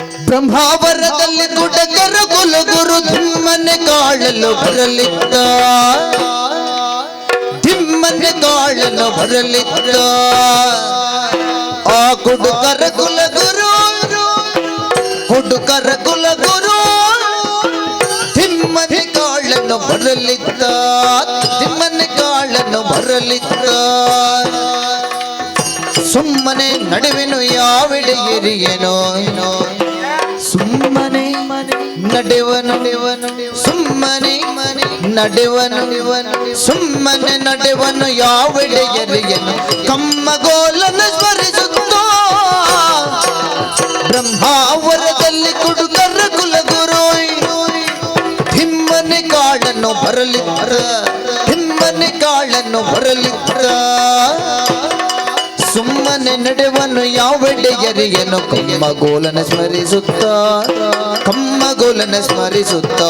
ಬ್ರಹ್ಮಾವರದಲ್ಲಿ ಗುಡಗರ ಗುಲಗುರು ಧಿಮ್ಮನೆ ಕಾಳಲು ಬರಲಿದ್ದ, ಧಿಮ್ಮನೆ ಕಾಳಲು ಬರಲಿದ್ದ. ಆ ಕುಡುಕರ ಕುಲಗುರು, ಕುಡುಕರ ಕುಲಗುರು ತಿಮ್ಮನೆ ಕಾಳನ್ನು ಬರಲಿದ್ದ, ತಿಮ್ಮನೆ ಕಾಳನ್ನು ಬರಲಿದ್ದ. ಸುಮ್ಮನೆ ನಡುವೆನು ಯಾವೆಡೆ ಎರಿಯನೋ, ಸುಮ್ಮನೆ ನಡೆವನು, ಸುಮ್ಮನೆ ನಡೆವನು, ಸುಮ್ಮನೆ ನಡೆವನು ಯಾವೆಡೆ ಎರಿಯನು. ಕಮ್ಮಗೋಲನ ಸ್ಮರಿಸುತ್ತ ಬ್ರಹ್ಮಾವರದಲ್ಲಿ ಕುಡುಕರ ಕುಲಗುರು ಹಿಮ್ಮನೆ ಕಾಳನ್ನು ಬರಲಿದ್ದ, ಹಿಮ್ಮನೆ ಕಾಳನ್ನು ಬರಲಿದ್ದ. ಸುಮ್ಮನೆ ನಡೆವನು ಯಾವೆಡೆ ಎರಿಯನು. ಕಮ್ಮಗೋಲನ ಸ್ಮರಿಸುತ್ತ, ಕಮ್ಮಗೋಲನ ಸ್ಮರಿಸುತ್ತ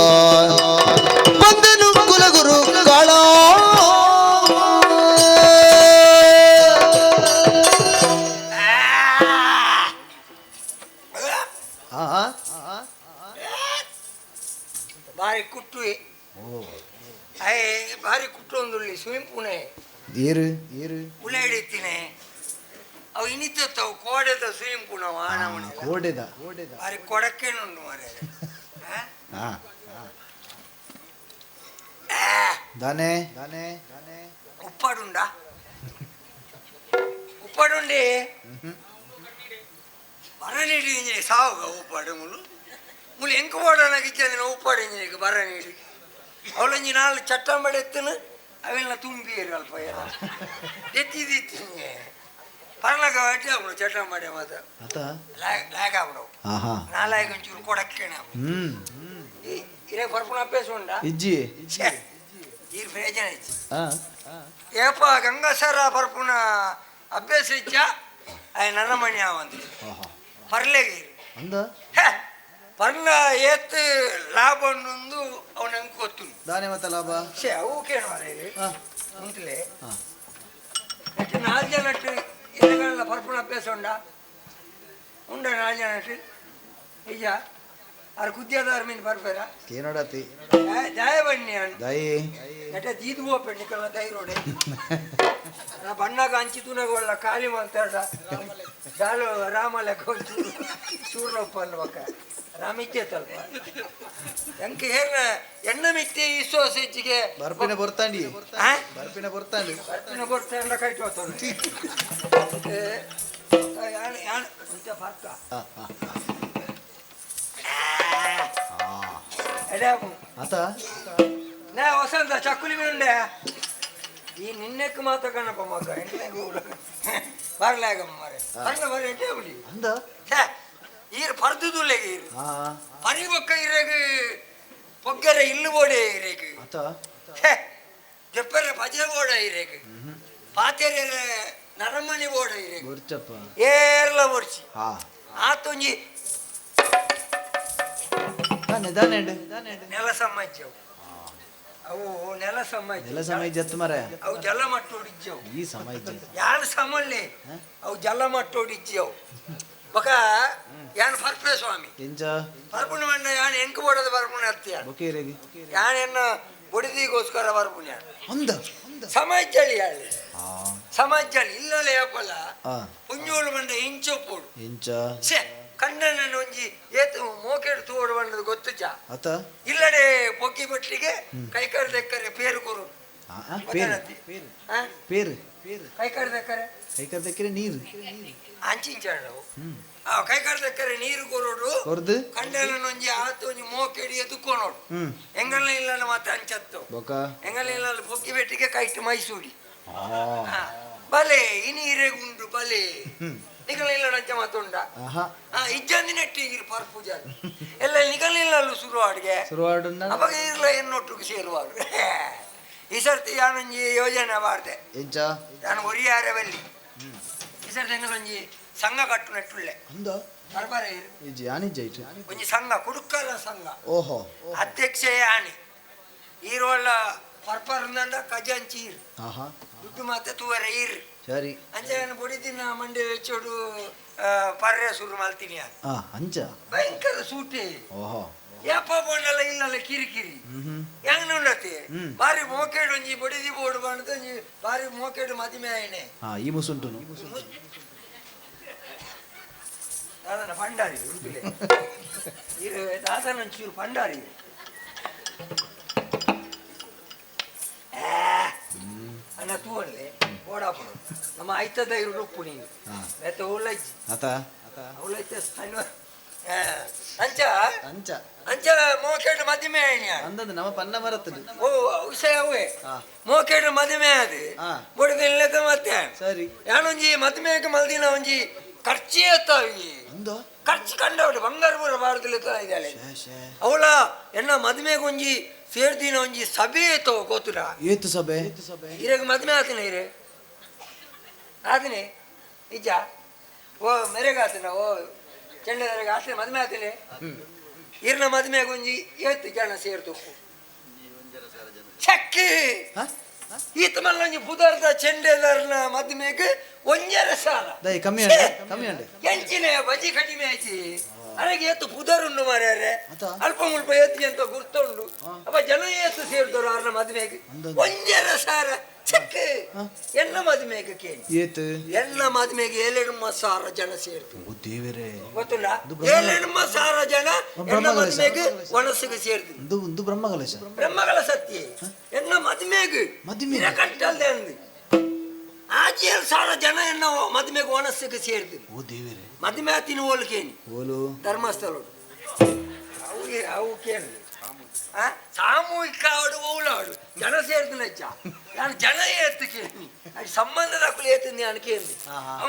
ಬಂದನು ಕುಲಗುರು ಕಾಳ. ಬಾರಿ ಕುಟ್ಟುವೆ ಅಯ್ಯ, ಬಾರಿ ಕುಟ್ಟು ಒಂದುಳ್ಳಿ ಸ್ವಿಂಪುನೆ. ಏರು ಏರು. ಉಳ ಹಿಡಿತೀನಿ ಅವು ಇನಿತತ್ತವು ಕೋಡೆದ ಸ್ವಿಂಪುನವು ಆನವನೆ. ಕೋಡೆದ. ಬಾರಿ ಕೊಡಕ್ಕೇನುಂಡು ಮಾರೆ. ದಾನೆ ದಾನೆ. ಉಪ್ಪಾಡುಂಡ ಉಪ್ಪಾಡುಂಡೆ ಬರ ನೀಡಿ ಇಂಜಿನಿ ಸಾವುಗ ಉಪ್ಪಾಡು ಮುಲು ಮುಲು ಎಂಕು ಬೋಡನಾಗಿದ್ದೆ ಉಪ್ಪಾಡು ಇಂಜಿನಿಗೆ ಬರ ನೀಡಿ. ಅವಳೊಂಜಿ ನಾಲ್ ಚಟ್ಟಂಬಡೆ ಎತ್ತನು ಅವೆಲ್ಲ ತುಂಬಿರು ಅಲ್ಪ ಎತ್ತಿದಿತ್ತಿನಿ ಪರ್ಲಕ ಬಟ್ಟಿ ಅವಳು ಚಟ್ಟಂಬಡೆ ಮಾತ. ಆತ. ಲಾಗ ಅವಳು. ಆಹಾ. ನಾಲಾಯಕ ಒಂಚೂರು ಕೊಡಕ್ಕೇಣ. ಇರೇ ಪರ್ಪುನ ಅಭ್ಯಾಸ ಉಂಡಾ? ಇಜ್ಜಿ. ಛೇ, ಈ ಪ್ರಯೋಜನ ಇಜ್ಜಿ. ಏಪ ಗಂಗಾಸರ ಪರ್ಪುನ ಅಭ್ಯಾಸ ಇಚ್ಚ ಆಯ್ ನರಮಣಿ ಆವಂದು ಪರ್ಲೆಗೆ. ಅಂದ. ಹೇ, ಪರ್ಲ ಏತ್ ಲಾಭ ಉಂಡು ಅವನ ಗೊತ್ತು. ದಾನೆ ಮತ್ತ ಲಾಭ? ಛೇ, ಅವು ಕೇಳು ಮಾರ್ರೆ. ಉಂಟ್ಲೆ ನೆಟ್ಟು ನಾಲ್ ಜನಟ್ಟು ಇರಗಲ್ಲ ಪರ್ಪುನ ಅಭ್ಯಾಸ ಉಂಡಾ? ಉಂಡ ನಾಲ್ ಜನಟ್ಟು ಈಜ ಆರ್ ಕುದ್ಯದಾರ್ ಮೀನು ಬರ್ಬೇರ. ಕೇನೋಡತಿ. ದಾಯ ಬನ್ನಿ ಅಣ್ಣ. ದಾಯಿ. ನೆಟ ದೀದು ಹೋಪೆ ನಿಕಲ್ನ ದೈರೋಡೆ ನಾ ಬಣ್ಣಗ ಅಂಚಿ ತುನಗೊಳ್ಳ ಖಾಲಿ ಮಾತಾಡ ದಾಲು ರಾಮ ಲೆಕ್ಕ ಒಂಚೂರು ಚೂರ್ಲಪ್ಪ ಅಲ್ವಕ್ಕ ರಾಮಿತ್ತೆ ತಲ್ಪ ಎಂಕ ಏರ್ನ ಎಣ್ಣ ಮಿತ್ತೆ ವಿಶ್ವಾಸ ಹೆಚ್ಚಿಗೆ. ಬರ್ಪಿನ ಬರ್ತಾಂಡಿ. ಆ? ಬರ್ಪಿನ ಬರ್ತಾಂಡಿ. ಬರ್ಪಿನ ಬರ್ತಾಂಡ ಕೈಟ್ ಹೋಗ್ತಾನೆ ಯಾನ್ ಇಂತ ಫರ್ಕ. ಎಡೆ. ಆತ. ನಾ ವಸಂತ ಚಕ್ಕುಲಿ ಉಂಡೆ ಈ ನಿನ್ನೆಕ್ ಮಾತ ಕಣಪ್ಪ ಮಗ ಬರ್ಲಾಗಮ್ಮ ಮಾರೆ ಬರ್ಲ ಬರ ಎಡ್ಡೆ ಬಿಡಿ. ಅಂದ. ಛೇ, ಈರ್ ಪರ್ದುದುಲ್ಲೆಗೆ ಈರ್ ಪರಿಬೊಕ್ಕ ಇರೆಗ್ ಪೊಗ್ಗೆರೆ ಇಲ್ಲು ಬೋಡೆ ಇರೆಗ್. ಆತ. ಛೇ, ಜಪ್ಪರೆ ಭಜೆ ಬೋಡ ಇರೆಗ್, ಪಾತೆರೆ ನರಮಣಿ ಬೋಡ ಇರೆಗ್. ಗೊರ್ಚಪ್ಪ. ಏರ್ಲ ಬೊರ್ಚಿ. ಆತೊಂಜಿ. ದಾನೆ ದಾನೆ ದಾನೆ. ನೆಲ ಸಮಾಜವು ಅವು, ನೆಲ ಸಮಾಜ. ನೆಲ ಸಮಯ ಜತ್ ಮರೆ. ಅವು ಜಲ ಮಟ್ಟೋಡಿಜ್ಜವು. ಈ ಸಮಯ. ಯಾನ್ ಸಮಲ್ಲೆ ಅವು ಜಲ ಮಟ್ಟೋಡಿಜ್ಜವು ಬಕ ಯಾನ್ ಪರ್ಪೆ ಸ್ವಾಮಿ. ಎಂಚ? ಪರ್ಪುಣ ಮಂಡ ಯಾನ್ ಎಂಕ್ ಬೋಡದ ಪರ್ಪುಣ ಅತ್ಯ. ಬೊಕೇರೆಗೆ. ಯಾನ್ ಎನ್ನ ಬೊಡಿದಿಗೋಸ್ಕರ ಪರ್ಪುಣ. ಅಂದ. ಸಮಾಜಳಿ ಯಾಳೆ ಸಮಾಜಳಿ ಇಲ್ಲಲೇ ಯಾಪಲ್ಲ. ಪುಂಜೋಳು ಬಂದ ಇಂಚೊಪ್ಪೋಡು. ಎಂಚ? ಛೇ, ಕಣ್ಣನ ಒಂಜಿ ಏತು ಮೋಕೆಡ್ ತೋಡು ಬಂದದ್ದು ಗೊತ್ತುಚ. ಆತ. ಇಲ್ಲಡೆ ಪೊಕ್ಕಿ ಬಟ್ಲಿಗೆ ಕೈ ದೆಕ್ಕರೆ ಪೇರು ಕೊರು. ಪೇರು. ಪೇರು. ಕೈ ದೆಕ್ಕರೆ. ಕೈ ದೆಕ್ಕರೆ ನೀರು. ಅಂಚಿಂಚಾಡವು ಆ ಕೈ ದೆಕ್ಕರೆ ನೀರು ಕೊರೋಡು. ಕೊರ್ದು. ಕಂಡನ ಒಂಜಿ ಆತು ಒಂಜಿ ಮೋಕೆಡಿ ಎದುಕೋನೋಡು. ಎಂಗಲ್ನ ಇಲ್ಲ ಮಾತ್ರ ಅಂಚತ್ತು. ಬೊಕ. ಎಂಗಲ್ನ ಇಲ್ಲ ಪೊಕ್ಕಿ ಬೆಟ್ಟಿಗೆ ಕೈಟ್ ಮೈಸೂಡಿ. ಬಲೆ ಇನಿ ಇರೆಗುಂಡು ಬಲೆ ನಿಗಲಿಲ್ಲ ನಂಚ ಮಾತುಂಡ. ಇಜ್ಜಂದಿ ನೆಟ್ಟಿ ಇರು ಪರ್ಪುಜ ಎಲ್ಲ ನಿಗಲಿಲ್ಲಲು ಶುರು ಅಡ್ಗೆ. ಶುರುವಾಡುನ. ಅವಾಗ ಇರ್ಲ ಎನ್ನೊಟ್ಟಿಗೆ ಸೇರುವಾರು. ಈ ಸರ್ತಿ ಯಾನೊಂಜಿ ಯೋಜನೆ ಮಾಡ್ದೆ. ಎಂಚ? ನಾನು ಒರಿಯಾರೆ ಬಲ್ಲಿ ಈ ಸರ್ತಿ ಎಂಗಲೊಂಜಿ ಸಂಘ ಕಟ್ಟು ನೆಟ್ಟುಳ್ಳೆ. ಅಂದ. ಬರಬಾರ ಇರು. ಇಜ್ಜಿ ಯಾನಿಜ್ಜ ಇಟ್ಟು. ಒಂಜಿ ಸಂಘ, ಕುಡುಕರ ಸಂಘ. ಓಹೋ. ಅಧ್ಯಕ್ಷೆ ಯಾನಿ ಈರೋಳ ಪರ್ಪರ್ನಂಡ ಖಜಾಂಚಿ ಇರು ದುಡ್ಡು ಮಾತ ತೂವರೆ ಇರು ಸರಿ ಅಂಚ ನಾನು ಬೊಡಿದಿನ ಮಂಡೆ ವೆಚ್ಚೋಡು ಪರ್ರೆ ಶುರು ಮಾಡ್ತೀನಿ ಅಂಚ ಭಯಂಕರ ಸೂಟೆ ಓಹೋ ಯಪ್ಪ ಬೋಂಡಲ್ಲ ಇಲ್ಲಲ್ಲ ಕಿರಿಕಿರಿ ಹೆಂಗ್ ನೋಡತ್ತೆ ಬಾರಿ ಮೋಕೆಡು ಒಂಜಿ ಬೊಡಿದಿ ಬೋಡು ಬಂದು ಒಂಜಿ ಬಾರಿ ಮೋಕೆಡು ಮದಿಮೆ ಆಯ್ನೆ ಈ ಮುಸುಂಟು ದಾದನ ಭಂಡಾರಿ ಉಡುಪಿಲೆ ಇರು ದಾದನ ಒಂಚೂರು ಭಂಡಾರಿ ಅಣ್ಣ ತೂವನ್ಲೆ ಓಡಾಪುಡು ನಮ್ಮ ಐತದ ಇರು ಉಪ್ಪು ನೀನು ಮತ್ತೆ ಉಳ್ಳಜ್ಜಿ ಆತ ಉಳ್ಳಜ್ಜ ಸಣ್ಣ ಅಂಚ ಅಂಚ ಅಂಚ ಮೋಕೆಡು ಮದಿಮೆ ಆಯ್ನೆ ಅಂದದ್ದು ನಮ್ಮ ಪನ್ನ ಮರತ್ತದು ಓ ವಿಷಯ ಅವೇ ಮೋಕೆಡು ಮದಿಮೆ ಅದು ಬೊಡಿದಿಲ್ಲದ ಮತ್ತೆ ಸರಿ ಯಾನೊಂಜಿ ಮದಿಮೆಗೆ ಮಲ್ದಿನ ಒಂಜಿ ಖರ್ಚೇ ಅತ್ತಾವಿ ಖರ್ಚು ಕಂಡವಡು ಬಂಗಾರ ಪೂರ ಬಾರದಿಲ್ಲ ಇದ್ದಾಳೆ ಅವಳ ಎನ್ನ ಮದುವೆಗೆ ಒಂಜಿ ಸೇರ್ದಿನ ಒಂಜಿ ಸಭೆ ಇತ್ತು ಗೊತ್ತುಡ ಏತು ಸಭೆ ಇರಾಗ ಮದುವೆ ಆತನ ಇರೆ ಆತನೆ ನಿಜ ಓ ಮೆರೆಗ ಆತನ ಓ ಚೆಂಡದರೆಗೆ ಆತನೆ ಮದುವೆ ಆತನೆ ಇರ್ನ ಮದುವೆಗೆ ಒಂಜಿ ಏತು ಜನ ಸೇರ್ದು ಚಕ್ಕಿ ಈತ ಮಲ್ಲೊಂಜಿ ಪುದರ್ದ ಚೆಂಡೆದರ್ನ ಮದುವೆಗೆ ಒಂಜರ ಸಾರ ಕಮ್ಮಿ ಅಂಡೆ ಕಮ್ಮಿ ಅಂಡೆ ಎಂಚಿನ ಬಜಿ ಕಡಿಮೆ ಆಯ್ತು ಅರೆಗೆ ಏತು ಪುದರ್ ಉಂಡು ಮಾರ್ಯಾರೆ ಅಲ್ಪ ಮುಲ್ಪ ಏತು ಅಂತ ಗುರ್ತುಂಡು ಅಪ್ಪ ಜನ ಏತು ಸೇರ್ದವರು ಅವ್ರನ್ನ ಮದುವೆಗೆ ಒಂಜರ ಸಾರ ಚಕ್ಕ ಎನ್ನ ಮದುವೆಗೆ ಕೇಳಿ ಏತು ಎನ್ನ ಮದುವೆಗೆ ಏಳೆಡುಮ ಸಾವಿರ ಜನ ಸೇರ್ತು ಓ ದೇವರೇ ಗೊತ್ತಿಲ್ಲ ಏಳೆಡುಮ ಸಾವಿರ ಜನ ಎನ್ನ ಮದುವೆಗೆ ಒಣಸಿಗೆ ಸೇರ್ತು ಒಂದು ಒಂದು ಬ್ರಹ್ಮಕಲಶ ಬ್ರಹ್ಮಗಳ ಸತ್ಯ ಎನ್ನ ಮದುವೆಗೆ ಮದುವೆ ಕಟ್ಟಲ್ದೆ ಅಂದು ಆಚೆ ಸಾವಿರ ಜನ ಎನ್ನ ಮದುವೆಗೆ ಒಣಸಿಗೆ ಸೇರ್ತು ಓ ದೇವರೇ ಮದುವೆ ಆತಿನ ಹೋಲಿಕೇನಿ ಓಲು ಧರ್ಮಸ್ಥಳ ಅವು ಅವು ಕೇಳಿ ಸಾಮೂಹಿಕ ಆಡು ಓಲಾಡು ಜನ ಸೇರ್ತು ನಚ್ಚ ನಾನು ಜನ ಏತ್ತು ಕೇಳಿ ಅದು ಸಂಬಂಧದ ಅಕ್ಕಲು ಏತು ನಾನು ಕೇಳಿ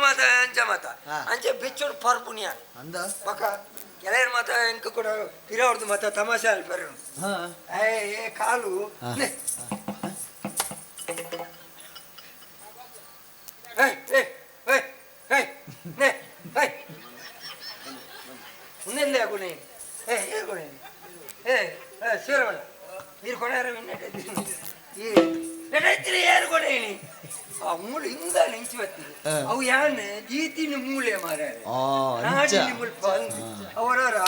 ಮಾತ ಅಂಚ ಮಾತ ಅಂಚೆ ಬೆಚ್ಚೋಡು ಪರ್ಪುನಿಯ ಅಂದ ಮಕ್ಕ ಕೆಲವರು ಮಾತ ಎಂಕ ಕೂಡ ಪಿರವ್ರದ್ದು ಮಾತ ತಮಾಷೆ ಅಲ್ಲಿ ಬರೋಣ ಏ ಏ ಕಾಲು ಏ ಏ ಏ ಏ ನೇ ಏ ಉನ್ನೆಲ್ಲ ಗುಣೆ ಏ ಏ ಗುಣೆ ಏ ಏ ಸೇರವಲ್ಲ ನೀರು ಕೊಡಾರ ಈ ನೆಟ್ಟೈತಿರಿ ಯಾರು ಕೊಡೇನಿ ಆ ಮೂಳೆ ಇಂದ ನಿಂಚು ಬತ್ತಿ ಅವು ಯಾನ್ ಜೀತಿನ ಮೂಳೆ ಮಾರ್ಯಾರೆ ನಾಡಿನ ಮುಲ್ಪ ಅಂದು ಅವರವರ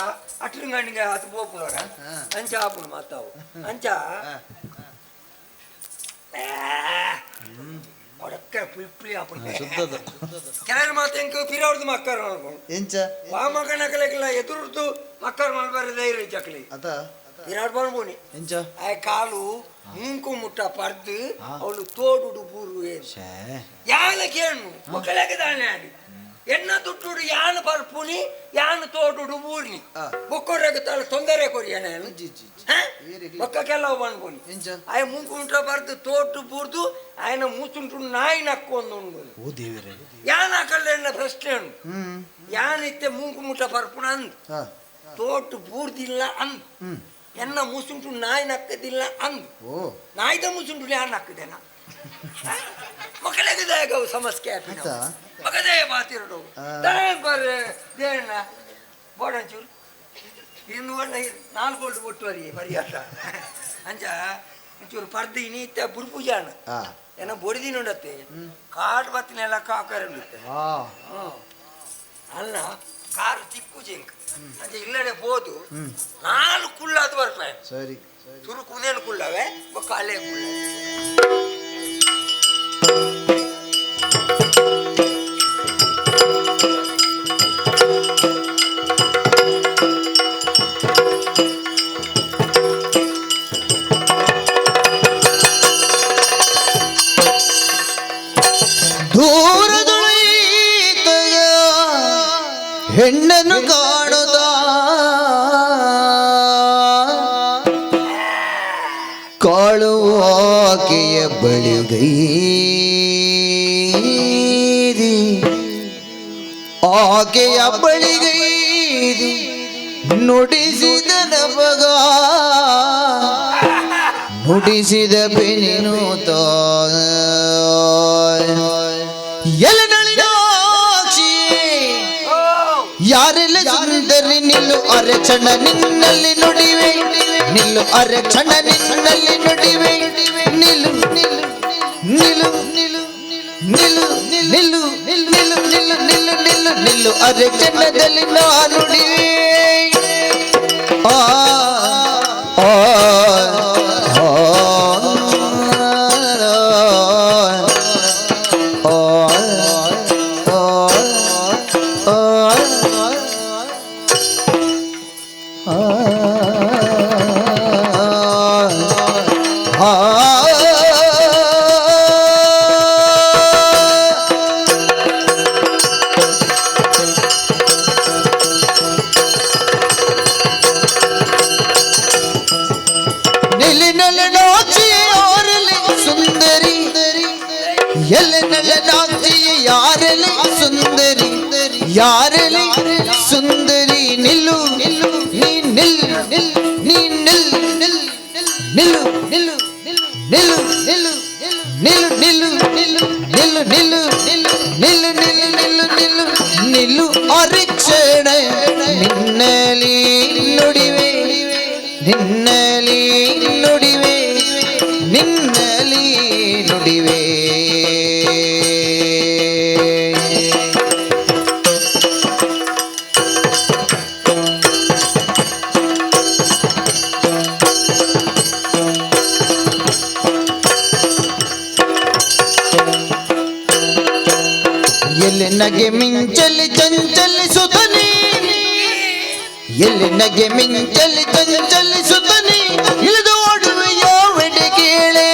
ಅಟ್ರಂಗಣಿಗೆ ಅದು ಪೋಪುನವರ ಅಂಚ ಆಪುನು ಮಾತಾವು ಅಂಚ ಕೊಡಕ್ಕೆ ಪುಳಿ ಆಪುನು ಶುದ್ಧದ ಕೆಲವರು ಮಾತು ಎಂಕ ಪಿರವ್ರದ್ದು ಮಕ್ಕಳು ಮಾಡ್ಕೊಂಡು ಎಂಚ ವಾಮಗಣಕಲೆಲ್ಲ ಎದುರ್ದು ಮಕ್ಕಳು ಮಾಡ್ಬಾರ ಧೈರ್ಯ ಚಕ್ಲಿ ಅತ ವಿರಾಟ್ ಬಂದ್ಬೋನಿ ಎಂಚ ಆ ಕಾಲು ಮೂಂಕು ಮುಟ್ಟ ಪರ್ದು ಅವಳು ತೋಡುಡು ಬೂರು ಏನು ಯಾನ ಕೇಳು ಮಕ್ಕಳಿಗೆ ದಾನೆ ಆಡಿ ಎನ್ನ ದುಡ್ಡು ಯಾನ ಪರ್ಪುನಿ ಯಾನ ತೋಡುಡು ಬೂರ್ನಿ ಬೊಕ್ಕೊರಗೆ ತಲೆ ತೊಂದರೆ ಕೊರಿಯಣ ಒಕ್ಕಕ್ಕೆಲ್ಲ ಬಂದ್ಬೋನಿ ಎಂಚ ಆಯ ಮೂಂಕು ಮುಟ್ಟ ಪರ್ದು ತೋಟು ಬೂರ್ದು ఆయన ಮೂಸುಂಟು ನಾಯಿ ನಕ್ಕೊಂದು ಉಂಡು ಓ ದೇವರೇ ಯಾನ ಕಲ್ಲೆಣ್ಣ ಪ್ರಶ್ನೆ ಉಂಡು ಯಾನ ಇತ್ತೆ ಮೂಂಕು ಮುಟ್ಟ ಪರ್ಪುಣ ಅಂದು ತೋಟು ಬೂರ್ದಿಲ್ಲ ಅಂದು ಎನ್ನ ಮುಸುಂಟು ನಾಯಿ ನಕ್ಕದಿಲ್ಲ ಅಂದು ಓ ನಾಯ್ದ ಮುಸುಂಟು ಯಾರು ನಕ್ಕದೇನ ಮಕ್ಕಳಿಗೆ ದಾಯಕವು ಸಮಸ್ಯೆ ಮಗದೇ ಮಾತಿರೋಡು ದೇಣ್ಣ ಬೋಡಂಚೂರು ಇನ್ನು ಒಳ್ಳೆ ನಾಲ್ಕು ಒಳ್ಳೆ ಒಟ್ಟುವರಿ ಪರಿಯಾಟ ಅಂಚ ಒಂಚೂರು ಪರ್ದು ಇನ್ನೀತ ಬುಡ್ಪುಜಾಣ ಏನ ಬೊಡಿದಿನ ಉಂಡತ್ತೆ ಕಾಡು ಬತ್ತಿನೆಲ್ಲ ಕಾಕರ ಉಂಡುತ್ತೆ ಅಲ್ಲ ಕಾರು ತಿಕ್ಕು ಜಿಂಕ್ ಅಂಚೆ ಇಲ್ಲಡೆ ಪೋದು ನಾಲ್ಕು ಕುಳ್ಳಾದು ಬರ್ಪಾಯ ಸರಿ ತುರು ಕುದೇನು ಕುಳ್ಳವೆ ಬೊಕ್ಕ ಅಲ್ಲೇ ಕುಳ್ಳ ದೂರದೊಳೈತಗ ಹೆಣ್ಣನ್ನು ಕಾಣುತ್ತ ಕಾಳು ಆಕೆಯ ಬಳಿಗೈದಿ ಆಕೆಯ ಬಳಿಗೈದಿ ನುಡಿಸಿದ ನಮಗ ನುಡಿಸಿದ ಬೆನಿನು ಎಲನಳಿನಾಕ್ಷಿಯೇ ಯಾರೆಲ್ಲ ಸುಂದರಿ ನಿಲ್ಲು ಅರೆ ಕ್ಷಣ ನಿನ್ನಲ್ಲಿ ನುಡಿವೆ ನಿಲ್ಲು ಅರೆ ಕ್ಷಣ ನಿನ್ನಲ್ಲಿ ನುಡಿವೆ ನೀ ನಿಲ್ಲು ನಿಲ್ಲು ನಿಲ್ಲು ನಿಲ್ಲು ನಿಲ್ಲು ನಿಲ್ಲು ನಿಲ್ಲು ನಿಲ್ಲು ನಿಲ್ಲು ನಿಲ್ಲು ಅರೆ ಚನ್ನದಲ್ಲಿ ನಾನುಡಿವೆ. ಆ ಆ ಆ ಸುಂದರಿ, ಎಲೆ ಯಾರಲಿ ಸುಂದರಿ, ಯಾರಲಿ ಸುಂದರಿ, ನಿಲ್ಲು ನಿಲ್ಲು ನೀ ನಿಲ್ಲು ನಿಲ್ಲು ನೀ ನಿಲ್ಲು ನಿಲ್ಲು ನಿಲ್ಲು ನಿಲ್ಲು ನಿಲ್ಲು ನಿಲ್ಲು ನಿಲ್ಲು ನಿಲ್ಲು ನಿಲ್ಲು ನಿಲ್ಲು ನಿಲ್ಲು ನಿಲ್ಲು ನಿಲ್ಲು ನಿಲ್ಲು ನಿಲ್ಲು ನಿಲ್ಲು ಅರಿಕ್ಷಣ ನಿನ್ನಲಿ ನುಡಿವೆ, ನಿನ್ನಲಿ ನುಡಿವೆ, ನಿನ್ನಲಿ ನುಡಿವೆ. ಎಲ್ಲಿ ನಗೆ ಮಿಂಚಲಿ ಚಂಚಲಿಸುತ್ತನೆ, ಎಲ್ಲಿ ನಗೆ ಮಿಂಚಲಿ ಚಂಚಲಿಸುತ್ತನೆ, ಇಳಿದು ಓಡುವೆ ಯಾವೆಡೆ ಕೇಳೆ.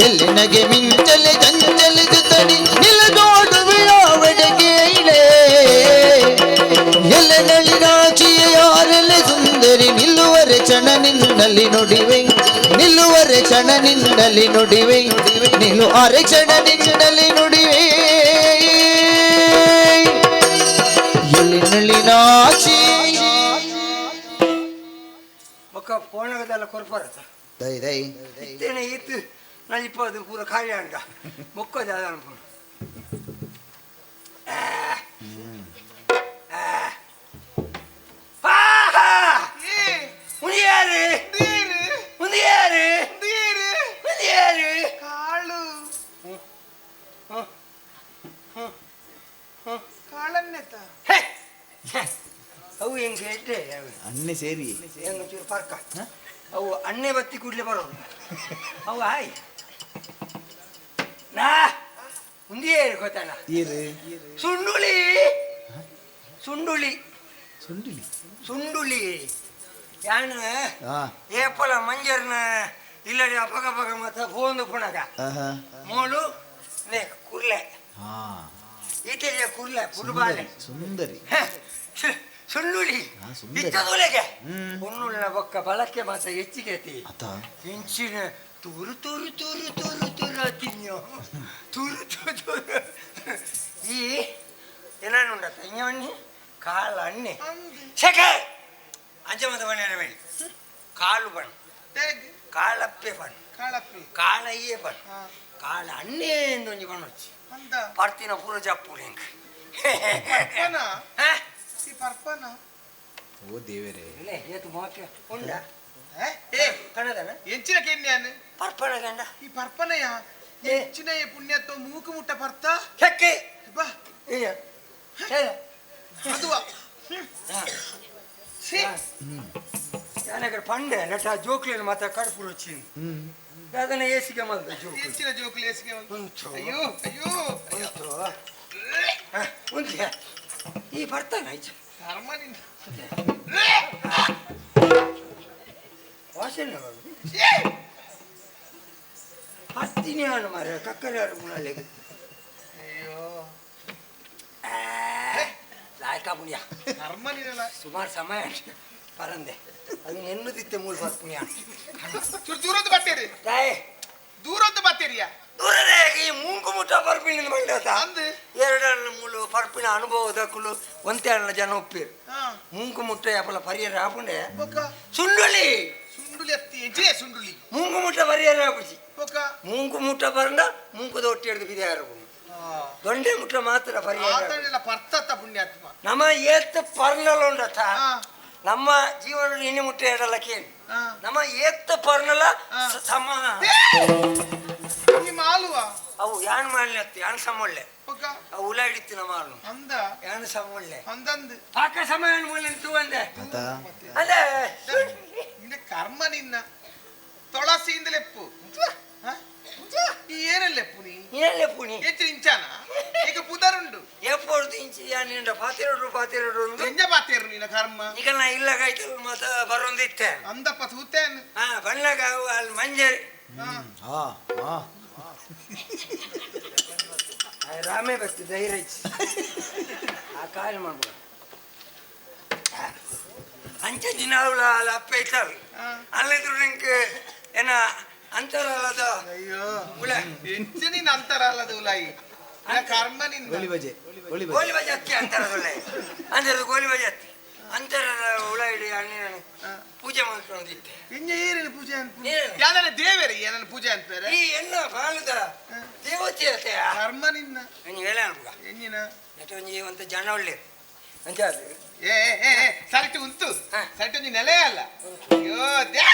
ಎಲ್ಲಿ ನಗೆ ಮಿಂಚಲಿ ಚಂಚಲಿಸುತ್ತನೆ, ಇಳಿದು ಓಡುವೆ ಯಾವೆಡೆ ಕೇಳೆ. ಎಲೆ ನಳಿನಾಕ್ಷಿಯ ಯಾರೆಲೆ ಸುಂದರಿ, ನಿಲ್ಲುವರೆ ಕ್ಷಣ ನಿನ್ನಲ್ಲಿ ನುಡಿವೆ, ನಿಲ್ಲುವರೆ ಕ್ಷಣ ನಿನ್ನಲ್ಲಿ ನುಡಿವೆ, ನಿಲ್ಲು ಅರೆ ಕ್ಷಣ ನಿನ್ನಲ್ಲಿ ನುಡಿವೆ. ಎಲ್ಲಿ ನಳಿನಾಕ್ಷಿ ಬೊಕ್ಕ ಫೋನಾಗದೆಲ್ಲ ಕೊರ್ಪರತ್ತ ದೈ ದೈ ಇತ್ತೇನೆ ಇತ್ತು ನಲಿಪದು ಪೂರ ಖಾಲಿ ಅಂಡ ಬೊಕ್ಕ ದಾದ ಅನ್ಪುಂಡು. ಉಂದಿಯಾರು ಉಂದಿಯಾರು ಉಂದಿಯಾರು ಕಾಳು ಕಾಳನ್ನೆತ. ಅವು ಹೆಂಗೆ ಹೇಳ್ತೆ? ಅಣ್ಣೆ ಸೇರಿ ಹೆಂಗೆ ಚೂರು ಪರ್ಕ ಅವು ಅಣ್ಣೆ ಬತ್ತಿ ಕೂಡಲೇ ಬರೋದು ಅವು. ಹಾಯ್ ನಾ ಉಂದಿಯೇರು ಗೊತ್ತಾನ? ಏರು ಸುಂಡುಳಿ ಸುಂಡುಳಿ ಸುಂಡಿಲಿ ಸುಂಡುಳಿ ಯಾನ್ ಹಾ ಏಪಲ ಮಂಜರ್ನ ಇಲ್ಲಡೆ ಅಪಗ ಪಗ ಮತ್ತ ಫೋನ್ ಪುಣಗ ಆಹಾ ಮೋಲು ನೇ ಕುರ್ಲೆ ಹಾ ಈತೆಗೆ ಕುರ್ಲೆ ಪುಡುಬಾಲೆ ಸುಂದರಿ ಸುಳ್ಳುಳಿ ಹಾ, ಸುಂದರಿ. ಇತ್ತದುಲೆಗೆ ಒನ್ನುಳ್ಳ ಬೊಕ್ಕ ಬಳಕೆ ಮಾತ ಹೆಚ್ಚಿಗೆ ಐತಿ ಅತ ಇಂಚಿನ ತುರು ತುರು ತುರು ತುರು ತುರು ತಿನ್ಯೋ ತುರು ತುರು ತುರು ಈ ಏನಾನುಂಡತ್ತ ಇಂಗವಣ್ಣಿ ಕಾಲ ಅಣ್ಣೆ ಶಕೆ ಅಂಚ ಮತ ಬಣ್ಣ ಬೇಡಿ ಕಾಲು ಬಣ್ಣ ಹೇಗೆ ಕಾಳಪ್ಪೆ ಬಣ್ಣ ಕಾಳಪ್ಪಿ ಕಾಳಯ್ಯೇ ಬಣ್ಣ ಹಾ ಕಾಲ ಅಣ್ಣೆ ಎಂದು ಒಂಜಿ ಬಣ್ಣ వచ్చಿ ಅಂದ ಪರ್ತಿನ ಪೂರ ಜಪ್ಪುಡು ಎಂಕ್ ಪರ್ಪನ ಹಾ? ಈ ಪರ್ಪನ ಓ ದೇವರೇ ಇಲ್ಲೇ ಏತು ಮೋಕೆ ಉಂಡ ಏ ಏ ಕಣದನ ಎಂಚಿನ ಕೆನ್ಯಾನ್ ಪರ್ಪನ ಗಂಡ ಈ ಪರ್ಪನಯ ಏ. ಎಂಚಿನ ಈ ಪುಣ್ಯತ್ವ ಮೂಕು ಮುಟ್ಟ ಪರ್ತ ಹೆಕ್ಕೆ ಬಾ ಏ ಅದುವ ಛೀ ಯಾನಗರ ಪಂಡೆ ನಟ ಜೋಕ್ಲೇನು ಮಾತ್ರ ಕಡ್ಪುಡು వచ్చింది దాదాన ఏసిగా మల్ద జోకులు ಎಂಚಿನ ಜೋಕುಲು ಏಸಿಗೆ ಒಂದು. ఉంచు ಅಯ್ಯೋ ಅಯ್ಯೋ ಅಯ್ಯೋ ఉంచు ఉంచు ఈ పడతాను ఇచ్చ ಧರ್ಮ ನಿನ್ನ వాసన ಛೀ! పత్తిని అను మరి కక్కలు అడుగునాలి ಅಯ್ಯೋ లాయకా పుణ్య ಧರ್ಮ ನಿನ್ನಲ್ಲ ಸುಮಾರು ಸಮಯ ಪರಂದೆ ಅದು ನೆನ್ನುದಿತ್ತೆ ಮೂಲ ಪುಣ್ಯ ಚೂರು ದೂರದ್ದು ಬತ್ತೀರಿ దాయ్ ದೂರದ್ದು ಬತ್ತೀರಿಯಾ ದೂರದೇ ಈ ಮೂಂಕು ಮುಟ್ಟ ಪರ್ಪಿನ ಮಂಡತ ಅಂದ್ ಎರಡನ್ನ ಮೂಲು ಪರ್ಪಿನ ಅನುಭವದಕ್ಕಲು ಒಂತೆರಡ ಜನ ಒಪ್ಪಿರು ಹಾ ಮೂಂಕು ಮುಟ್ಟ ಅಪ್ಪಲ ಪರಿಯರ ಆಪುಂಡೆ ಬೊಕ್ಕ ಸುಂಡುಲಿ ಸುಂಡುಲಿ ಅತ್ತಿ ಎಂಚಿನ ಸುಂಡುಲಿ ಮೂಂಕು ಮುಟ್ಟ ಪರಿಯರ ಆಪುಜಿ ಬೊಕ್ಕ ಮೂಂಕು ಮುಟ್ಟ ಪರಂಡ ಮೂಂಕುದ ಒಟ್ಟಿ ಹಿಡಿದು ಬಿದ್ಯಾರು ದೊಂಡೆ ಮುಟ್ಟ ಮಾತ್ರ ಪರಿಯರ ಆತನೆಲ್ಲ ಪರ್ತತ್ತ ಪುಣ್ಯಾತ್ಮ ನಮ್ಮ ಏತ್ ಪರ್ಲಲ ಉಂಡತ ಹಾ. ನಮ್ಮ ಜೀವನದಲ್ಲಿ ಇನ್ನಿ ಮುಟ್ಟೆ ಹೇಳಲ್ಲ ಕೇಳಿ ನಮ್ಮ ಏತ್ತ ಪರ್ನಲ ಸಮ ನಿಮ್ಮ ಆಲುವ ಅವು ಯಾನ್ ಮಾಡಲಿ ಅತ್ತು ಯಾನ್ ಸಮೊಳ್ಳೆ ಒಕ್ಕ ಅವು ಉಲ ಹಿಡಿತು ನಮ್ಮ ಆಲು ಅಂದ ಯಾನ್ ಸಮೊಳ್ಳೆ ಅಂದಂದು ಪಾಕ ಸಮಯ ಮೂಲೆ ತೂ ಅಂದೆ ಅತ ಅದೇ ನಿನ್ನ ಕರ್ಮ ನಿನ್ನ ತುಳಸಿಯಿಂದ ಲೆಪ್ಪು ಹ? ಈ ಏನೆಲ್ಲ ಲೆಪ್ಪು ನೀ ಏನೇ ಪುಣಿ ಹೆಚ್ಚು ಇಂಚಾನ ಈಗ ಪುದರುಂಡು ಏಪೋರ್ದು ಇಂಚಿ ಯಾನಿಂಡ ಪಾತಿರಡು ಪಾತಿರಡು ಒಂದು ಎಂಜ ಪಾತೇರು ನಿನ್ನ ಕರ್ಮ ಈಗ ನಾ ಇಲ್ಲ ಕಾಯ್ತು ಮತ್ತ ಬರೋಂದಿತ್ತೆ ಅಂದಪ್ಪ ತೂತೇನು ಹಾ ಬಣ್ಣಗ ಅವು ಅಲ್ಲಿ ಮಂಜರಿ ಹಾ ಹಾ ಆ ರಾಮೇ ಬರ್ತಿ ಧೈರ್ಯ ಇಚ್ಚಿ. ಆ ಕಾಲು ಮಾಡ್ಬೋದು ಅಂಚೆ ದಿನ ಅವಳ ಅಲ್ಲಿ ಅಪ್ಪ ಇದ್ದಾರೆ ಅಲ್ಲಿದ್ರು ನಿಂಗೆ ಏನ ಅಂತರಲ್ಲದ ಅಯ್ಯೋ ಉಳ ಎಂಚ ನಿನ್ನ ಅಂತರ ಅಲ್ಲದ ಉಲಾಯಿ ನಿನ್ನ ಕರ್ಮ ನಿನ್ನ ಗೋಲಿ ಬಜೆ ಗೋಲಿ ಬಜೆ ಗೋಲಿ ಬಜೆ ಹತ್ತಿ ಅಂತರದೊಳ್ಳೆ ಅಂತರದ ಗೋಲಿ ಬಜೆ ಹತ್ತಿ ಅಂತರದ ಉಳ ಇಡಿ ಅಣ್ಣ ಪೂಜೆ ಮಾಡ್ಕೊಂಡಿದ್ದೆ ಎಂಜ ಏನೇನು ಪೂಜೆ ಅನ್ಪು ಏನು? ಯಾದನ ದೇವೇರಿ ಏನನ್ನ ಪೂಜೆ ಅನ್ಪೇರೆ ಈ ಎಲ್ಲ ಬಾಲದ ದೇವತೆ ಅತ್ತೆ ಕರ್ಮ ನಿನ್ನ ನೀನು ಹೇಳ ಅನ್ಬುಗ ಎಂಜಿನ ನೆಟ್ ಒಂಜಿ ಒಂತ ಜನ ಒಳ್ಳೆ ಅಂಚ ಅದು ಏ ಏ, ಏ ಏ, ಸರಿಟು ಉಂತು ಹಾ. ಸರಿಟು ಒಂಜಿ ನೆಲೆ ಅಲ್ಲ ಅಯ್ಯೋ they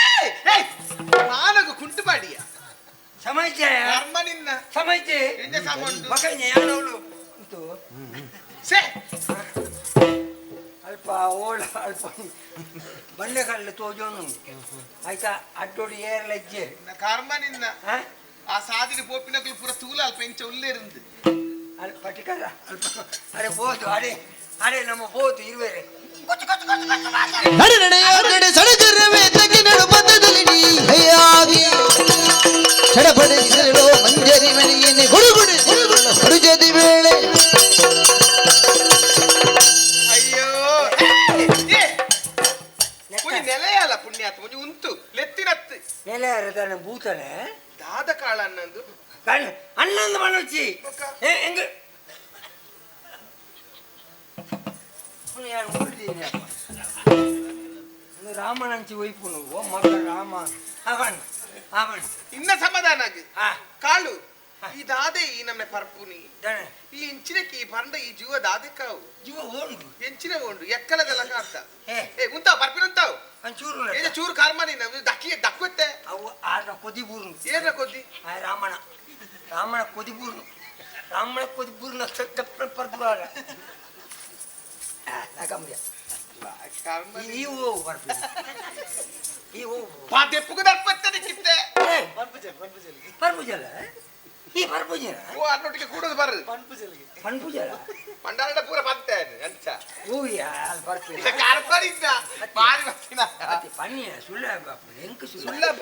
ಏಯ್, ಮಾನಗು ಕುಂಟು ಬಾಡಿಯ ಸಮಾಜ ಕರ್ಮ ನಿನ್ನ ಸಮಾಜ ಎಂಜ ಸಾಮಂಡು ಮಕ್ಕಳ ಯಾರವಳು ಉಂಟು ಸೇ ಅಲ್ಪ ಓಳ ಅಲ್ಪ ಬಂಡೆ ಕಲ್ಲು ತೋಜೋನು ಆಯ್ತಾ ಅಡ್ಡೋಡಿ ಏರ್ಲಜ್ಜೆ ನಿನ್ನ ಕರ್ಮ ನಿನ್ನ ಹಾ ಆ ಸಾದಿನ ಪೋಪಿನಕಲು ಪೂರ ತೂಲ ಅಲ್ಪ ಎಂಚ ಉಲ್ಲೇರಿಂದು ಅಲ್ಲಿ ಪಟಿಕರ ಅಲ್ಪ ಅರೆ ಬೋದು ಅರೆ ಅರೆ ನಮ್ಮ ಬೋದು ಇರುವೆರೆ ನಡೆ ನಡೆಯ ನಡೆ ಸಡಗರವೇ ತಗ್ಗಿ ನಡು ಪಥದಲ್ಲಿ ನೀ ಹೈಯಾಗಿ ಚಡಪಡಿಸಿರಲು ಮಂಜರಿ ಮನೆಯನ್ನೇ ಗುಡುಗುಡು ಗುಡುಜದಿ ವೇಳೆ ಅಯ್ಯೋ ಏ, ಒಂಜಿ ನೆಲೆಯಲ್ಲ ಪುಣ್ಯಾತ್ಮ ಒಂಜಿ ಉಂತು ಲೆತ್ತಿನತ್ತು ನೆಲೆ ಅರದಾನೆ ಭೂತನೆ ದಾದ ಕಾಳ ಅನ್ನಂದು ಕಣ್ಣು ಅಣ್ಣಂದು ಮನೋಚಿ ಏ ಹೆಂಗ ಯಾರು ಓಡಿದ್ದೀನಿ ರಾಮನಂಚಿ ಒಯ್ಪುನು ಓ ಮಗ ರಾಮ ಅವನ್ ಅವನ್ ಇನ್ನ ಸಮಾಧಾನ ಆಗಿ ಆ ಕಾಳು ಈ ದಾದೆ ಈ ನಮ್ಮನೆ ಪರ್ಪುನಿ ದಣ ಈ ಇಂಚಿನಕ್ಕೆ ಈ ಪಂಡ ಈ ಜೀವ ದಾದೆ ಕಾವು ಜೀವ ಓಂಡು ಎಂಚಿನ ಉಂಡು ಎಕ್ಕಲದೆಲ್ಲ ಕಾಡ್ತ ಏ ಏ ಉಂತಾವ್ ಪರ್ಪಿನ ಉಂತಾವ್ ಒಂಚೂರು ಏ ಚೂರು ಕರ್ಮ ನೀನು ದಕ್ಕಿ ದಕ್ಕುತ್ತೆ ಅವು ಆರ್ನ ಕೊದಿಬೂರ್ನು ಏನ ಕೊದ್ದಿ ಆ ರಾಮಣ ರಾಮಣ ಕೊದಿಬೂರ್ನು ರಾಮಣ ಕೊದಿಬೂರ್ನ ಪರ್ಪುರಾಗ ಯಾಕಂಬ್ಯ ಕರ್ಮ ಈ ಹೋಗು ಬರ್ತೀನಿ ಈ ಹೋಗು ಪಾ ದೆಪ್ಪುಗು ದರ್ಪತ್ತೆ ದಿಕ್ಕಿತ್ತೆ ಪರ್ಪುಜಲ ಈ ಪರ್ಪುಜನ ಓ ಅನ್ನೊಟ್ಟಿಗೆ ಕೂಡೋದು ಬರ್ರು ಪನ್ಪುಜಲ ಪಂಡಾರಡ ಪೂರ ಪಂತೆ ಅಂಚ ಹೂವಿಯ ಅಲ್ಲಿ ಬರ್ತೀನಿ ಕರ್ಮನಿಂದ ಮಾರಿ ಬರ್ತೀನ ಮತ್ತೆ ಪನ್ನಿಯ ಸುಲಭ ಎಂಕ್ ಸುಲಭ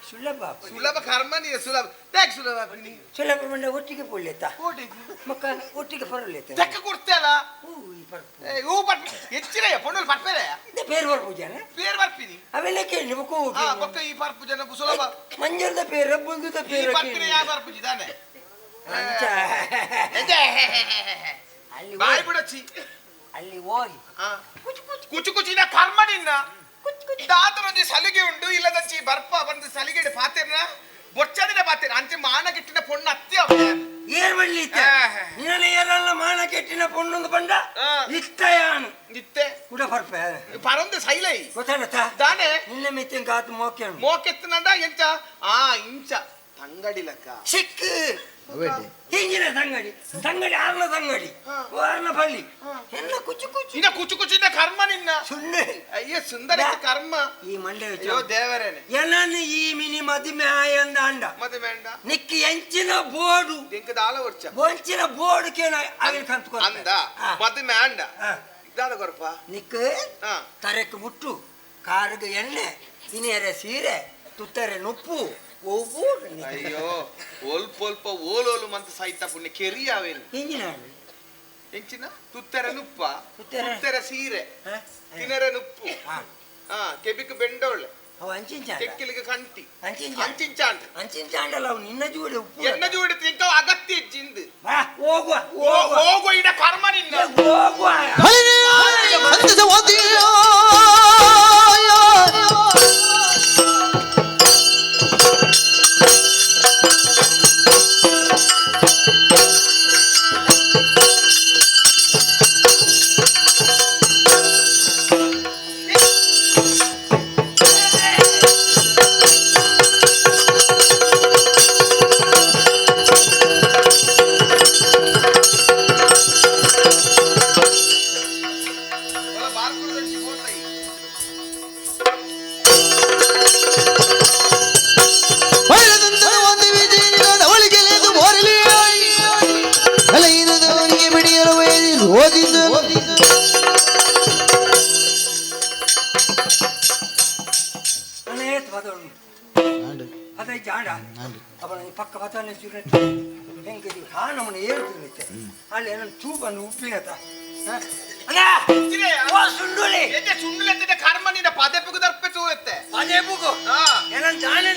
ಸುಲಭ ಸುಲಭ ಕರ್ಮ ನೀನು ಸುಲಭ ಯಾಕೆ ಸುಲಭ ನೀ ಸುಲಭ ಮಂಡ ಒಟ್ಟಿಗೆ ಪೊಳ್ಳೆತ್ತ ಕೋಟಿಗೆ ಮಕ್ಕ ಒಟ್ಟಿಗೆ ಪರಲೇತ ತೆಕ್ಕ ಕೊಡ್ತೇಲ ಹೂ ಈ ಪರ್ಪು ಏ ಹೂ ಪರ್ಪಿ ಹೆಚ್ಚಿನ ಪೊಣ್ಣು ಪರ್ಪೇರೆ ಪೇರು ಪರ್ಪುಜನ ಪೇರ್ ಬರ್ಪಿನಿ ಅವೆಲ್ಲ ಕೇಳಿ ಬೊಕ್ಕ ಆ ಬೊಕ್ಕ ಈ ಪರ್ಪು ಜನ ಸುಲಭ ಮಂಜಲ್ದ ಪೇರ ಬುಲ್ದುದ ಈ ಪೇರ ಪರ್ಪಿನ ಯಾವ ಪರ್ಪುಜಿ ತಾನೆ ಅಂಚ ಅಲ್ಲಿ ಬಾಯಿ ಹೋಗಿ ಬಿಡಚ್ಚಿ ಅಲ್ಲಿ ಹೋಗಿ ಆ. ಕುಚು ಕುಚಿನ ಕರ್ಮ ನಿನ್ನ ದಾತನೊಂಜಿ ಸಲಿಗೆ ಉಂಡು ಇಲ್ಲದಂಚಿ ಬರ್ಪ ಬಂದು ಸಲಿಗೆ ಪಾತೆರ್ನ ಬೊಚ್ಚದಿನ ಪಾತೆರ್ ಅಂಚೆ ಮಾನ ಗಿಟ್ಟಿನ ಪೊಣ್ಣು ಅತ್ಯ ಏರ್ ಬಳ್ಳಿ ಇತ್ತ ಆ. ನಿನ್ನ ಏರಲ್ಲ ಮಾನ ಕೆಟ್ಟಿನ ಪೊಣ್ಣೊಂದು ಬಂಡ ಆ. ಇತ್ತಯಾನು ನಿತ್ತೆ ಕುಡ ಪರ್ಪೆ ಪರೊಂದು ಸೈಲೈ ಗೊತ್ತಾಗತ್ತ ದಾನೆ ನಿನ್ನ ಮಿತ್ತಿನ ಕಾತು ಮೋಕೆನು ಮೋಕೆತ್ತನಂದ ಎಂಚ ಆ ಇಂಚ ತಂಗಡಿಲಕ್ಕ ಸಿಕ್ಕು ಅವೇಟೆ ಹಿಂಗಿನ ತಂಗಡಿ ತಂಗಡಿ ಆರ್ನ ತಂಗಡಿ ಓ ಆರ್ನ ಪಳ್ಳಿ ಎಲ್ಲ ಕುಚ್ಚು ಕುಚ್ಚು ಇನ್ನ ಕುಚು ಕುಚಿನ ಕರ್ಮ ನಿನ್ನ ಸುಳ್ಳೆ ಅಯ್ಯೋ ಸುಂದರ ಕರ್ಮ ಈ ಮಂಡೆ ಅಯ್ಯೋ ದೇವರೇನೆ ಎನನ್ ಈ ಮಿನಿ ಮದಿಮೆ ಆಯಂದ ಅಂಡ ಮತ್ತೆ ಬೇಂಡ ನಿಕ್ಕಿ ಎಂಚಿನ ಬೋರ್ಡು ಎಂಕ ದಾಲ ವರ್ಷ ವಂಚಿನ ಬೋರ್ಡು ಕೇನ ಅವಿನ ಕಂತ್ಕೊ ಅಂದ ಮದುವೆ ಅಂಡ ಇದಾದ ಕೊರಪ ನಿಕ್ ಹಾ ತರೆಕ್ ಮುಟ್ಟು ಕಾರಿಗೆ ಎಣ್ಣೆ ತಿನಿಯರೆ ಸೀರೆ ತುತ್ತರೆ ನುಪ್ಪು ಒವ್ವು ಅಯ್ಯೋ ಒಲ್ಪ ಒಲ್ಪ ಓಲೋಲು ಮಂತ ಸಹಿತ ಪುಣ್ಯ ಕೆರಿ ಅವೇನು ಹಿಂಗಿನ ಎಂಚಿನ ತುತ್ತೆರೆ ನುಪ್ಪ ತುತ್ತೆರೆ. ತುತ್ತೆರೆ ಸೀರೆ ತಿನರೆ ನುಪ್ಪು ಹಾ ಹಾ ಕೆಬಿಕ್ ಬೆಂಡೋಳೆ ಅವು ಅಂಚಿಂಚ ಕೆಕ್ಕಿಲಿಗೆ ಕಂಟಿ ಅಂಚಿಂಚ ಅಂಚಿಂಚಾಂಡ್ ಅಂಚಿಂಚಾಂಡಲ್ಲ ಅವು ನಿನ್ನ ಜೋಡಿ ಉಪ್ಪು ಎನ್ನ ಜೋಡಿ ತಿಂಕ ಅಗತ್ಯ ಜಿಂದು ಬಾ ಹೋಗುವ ಹೋಗುವ ಹೋಗೋ ಇಡ ಕರ್ಮ ನಿನ್ನ ಹೋಗುವ ಅಪ್ಪ ನೀ ಪಕ್ಕ ಬತ್ತಾನೆ ಚೂರು ಹೆಂಗೆ ಹಾ ನಮ್ಮನ್ನ ಏರ್ತಿರುತ್ತೆ ಅಲ್ಲಿ ಏನನ್ನು ತೂ ಬಂದು ಉಪ್ಪಿನತ ಅಣ್ಣ ಓ ಸುಂಡುಲಿ ಎದ್ದೆ ಸುಂಡುಲೆತ್ತಿನ ಕರ್ಮ ನಿನ್ನ ಪದೇ ಪುಗು ದರ್ಪೆ ತೂರತ್ತೆ ಅದೇ ಬುಗು ಹಾ ಏನಂತ ನಾನೇ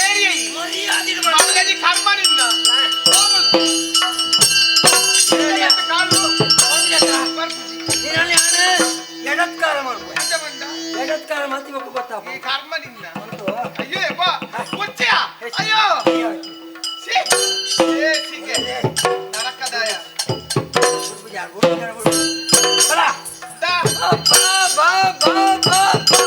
ಏರಿಯ ಮರ್ಯಾದೆ ಮಗನಿ ಕರ್ಮ ನಿನ್ನ ಹೋಗು. ಎತ್ತೆ ಕಾಲು ಬರ್ಪುಜಿ. ನೀನಲ್ಲಿ ಎಡತ್ಕಾರ ಮಾಡ್ಕೊ ಅಂಚ ಬಂದ ಎಡತ್ಕಾರ ಮಾಡ್ತಿ ಮಕ್ಕಳು ಗೊತ್ತಾಪ ಈ ಕರ್ಮ ನಿನ್ನ ಅಯ್ಯೋ ಯಪ್ಪ ಕೊಚ್ಚೆಯ ಅಯ್ಯೋ ಛೀ. ಏ ಸಿಗೆ ನರಕದಾಯ ದಾ. ಬಾ ಬಾ ಬಾ ಬಾ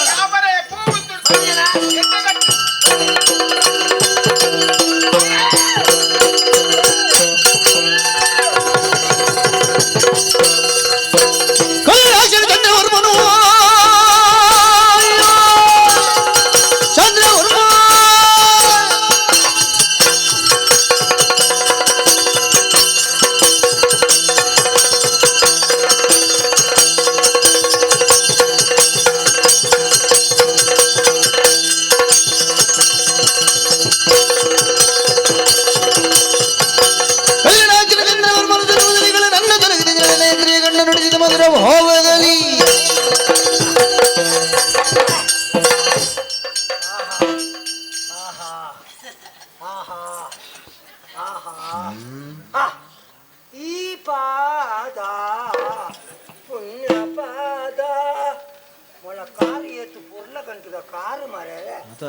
ಯಾವರೆ ಪೂಗುಂದುಡ್ಡು. ಎತ್ತೆ ಗಟ್ಟು. ಕೈಲಾಸದ ಚಂದ್ರವರ್ಮನು ಚಂದ್ರವರ್ಮ ಕಲ್ಯಾಣಾಚಲ ಚಂದ್ರವರ್ಮನ ಜನ್ಮದಿನಗಳ ನನ್ನ ತೊಲಗಿದ ಜನನೇಂದ್ರಿಯ ಗಂಡ ನುಡಿಸಿದ ಮಧುರ ಭಾವದಲ್ಲಿ ಈ ಪಾದ ಪುಣ್ಯ ಪಾದ ಮೊಳ ಕಾರು ಏತು ಪುರ್ಲ ಗಂಟದ ಕಾರು ಮಾರೆ ಅತ